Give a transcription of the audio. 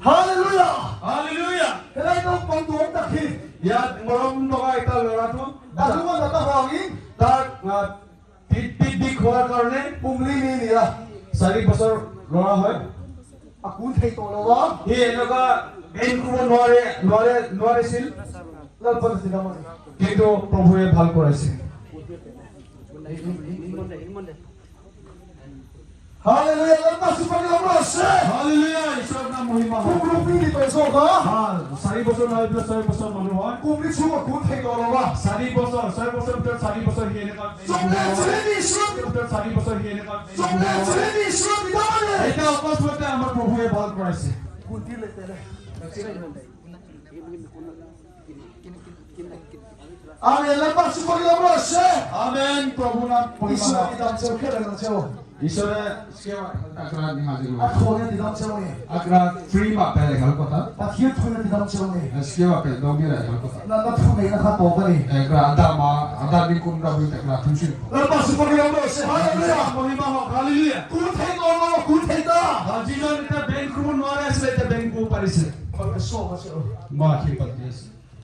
Hallelujah. Hallelujah. Helai naupang duhawm tak hi. ইয়াত মৰম লগা এটা ল'ৰাটো A lu a nat avangin তাৰ পিত বিষ হোৱাৰ কাৰণে kum li mi a ni a. 4 বছৰ ল'ৰা হয়। A kun thei tawh lo a. সি এনেকুৱা বেণ্ড কৰিব নোৱাৰে নোৱাৰে নোৱাৰিছিল। Lalpan a ti dam a ni. কিন্তু প্ৰভুৱে ভাল কৰাইছে। Hallelujah. Lalpa chu fakin awm rawh se. Hallelujah. ঈশ্বৰৰ নাম মহিমা হওক। Kum ruk mi ni tawh zawk a. ভাল 4 বছৰ নহয় পেলাই 6 বছৰ মানুহ হয়। Kum li chhung a kun thei tawh lo a. 4 বছৰ, 6 বছৰ ভিতৰত 4 বছৰ সি এনেকুৱা Chawleh Isua ভিতৰত 4 বছৰ সি এনেকুৱা Chawleh Isua ti dam a ni. এতিয়া অকস্মাতে আমাৰ প্ৰভুৱে ভাল কৰাইছে। Kun tir leh teh le. Amen. Lalpa chu fakin awm rawh se. আমেন। প্ৰভু নাম মহিমা Isua হওক। ti dam cheu kher ang cheu. ঈশ্বৰে Akra ni hajilu. A thawn a ti dam cheu ni. Akra free ma pele hal kota. Pathian thun a ti dam cheu ni. Skewa pe do mi ra hal kota. Natna thu neihna kha tawp a ni. Akra ada ma ada ni kum ra bu akra thun sin. Lalpa chu fakin awm rawh se. Hallelujah. মহিমা হওক। Hallelujah. Kun thei tawh lo, kun thei ta. যিজন এতিয়া band কৰিব নোৱাৰে আছিলে, এতিয়া band কৰিব পাৰিছে। Ka sawm a cheu. মই আশীৰ্বাদ দি আছো।